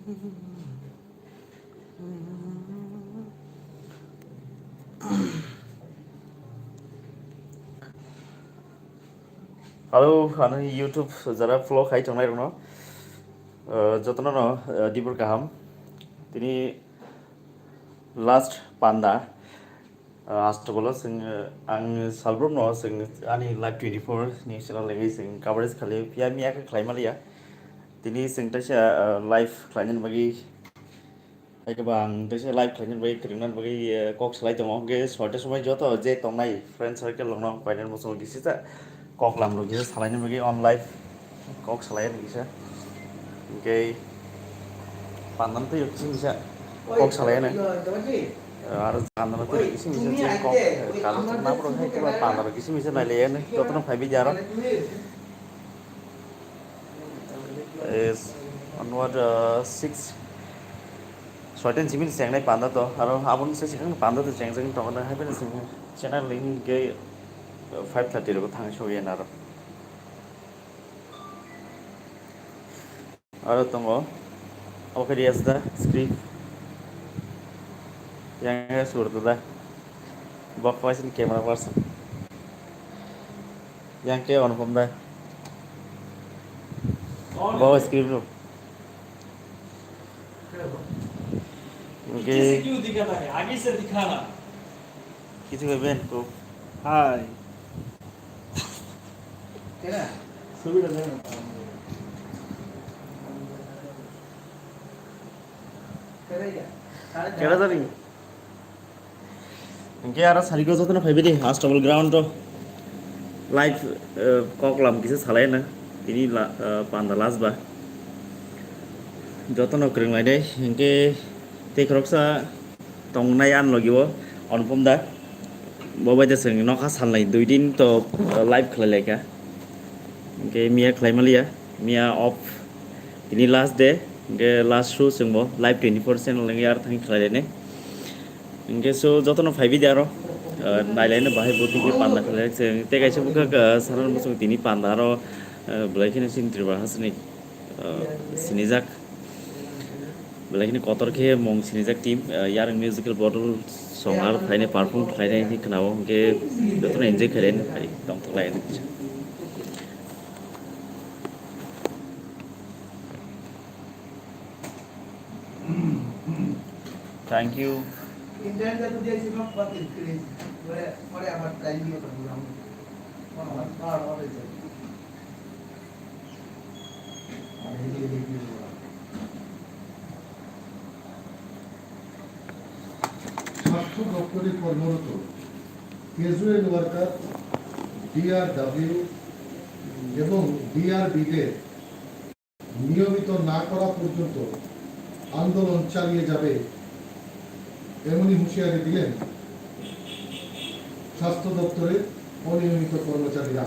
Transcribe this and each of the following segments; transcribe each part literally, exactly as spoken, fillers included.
Hello, ani YouTube jara follow khai tongnai rokno, uh, jotono no, uh, dibur kaham. Tini last panda, uh, Astabolo sing, uh, ang salbrum no sing ani live twenty-four ni channel lagi sing coverage khali pia miya khe khlai maliya. Tini sing taisa, uh, live khlainani bagwi Hai khe ba ang teisa live khlainani bagwi, kwrwngna bagwi, eh, kok salai tongo. Hwnkhe soita somoi joto je tongnai friend circle rokno ang painani muchungo kisisa kok lam rok kisa salaini bagwi on live kok salai ani kisa. Hwnkhe pandano twi kisa kisa kok salai ani. Eh, aro pandano twi kisa kisa je kok, eh, culture nam rok hai khe ba pandano kisa kisa nailai ani jotono phaibi di aro. Is onward, uh, six, soitan simi chengnai panda to, aro aboni se sikang panda to cheng cheng tongo, hai bini simi channel link ge, uh, five thirty rok thang so yen aro. Aro tongo, oke, Riaz da, script. Yang surta da. Bok paisini camera person. Yang ke Anupam da. Bo script lo. Oke. किसे क्यों दिखाना है? आगे से दिखाना। Kichu ke ben ko. Hi. Kera? Kera tadi? Hwnkhe aro sarigo jotono phaibai di, Astabal ground o live, eh, kok lam kisa salai na. Tini la, eh, panda last ba. Jotono kwrwng lai dai. Hwnkhe tei khoroksa tongnai ani logi o Anupam da. Bo bai da chwng nokha salnai dui din to, eh, live khlai lai kha. Hwnkhe miya khlai maliya. Miya off. Tini last day. Hwnkhe last show chwng bo live twenty-four channel wngwi aro thang khlai lai nai. Hwnkhe so jotono phaibai di aro, ah, nailaino bahai bo tini panda khlai chwng. Tei kaisa bwkha, ah, sanani muchung tini panda aro, ah, belai kheno chini Tripura hasteni, ah, sinijak. Belai kheno kotor khe mung sinijak team, ah, Yarwng Musical Bottle song aro phainai perform khlainai hinwi khwnao. Hwnkhe jotono enjoy khlainai phai tongthok lai. Thank you. স্বাস্থ্য দপ্তরে কর্মরত casual worker, DRW এবং ডিআরবিদের নিয়মিত না করা পর্যন্ত আন্দোলন চালিয়ে যাবে, এমনই হুঁশিয়ারি দিলেন স্বাস্থ্য দপ্তরের অনিয়মিত কর্মচারীরা।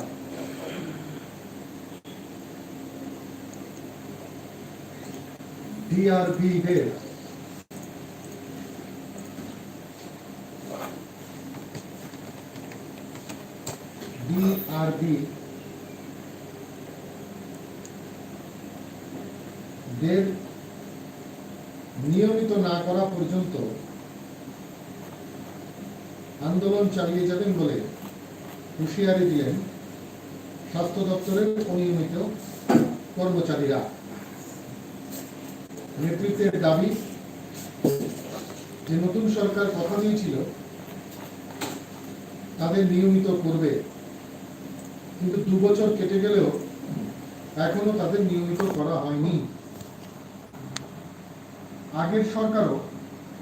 ডিআরবিদের ডিআরবি দের নিয়মিত না করা পর্যন্ত আন্দোলন চালিয়ে যাবেন বলে হুঁশিয়ারি দিলেন স্বাস্থ্য দপ্তরের অনিয়মিত কর্মচারীরা। নেতৃত্বের দাবি যে নতুন সরকার কথা দিয়েছিল তাদের নিয়মিত করবে, কিন্তু দু বছর কেটে গেলেও এখনো তাদের নিয়মিত করা হয়নি। আগের সরকারও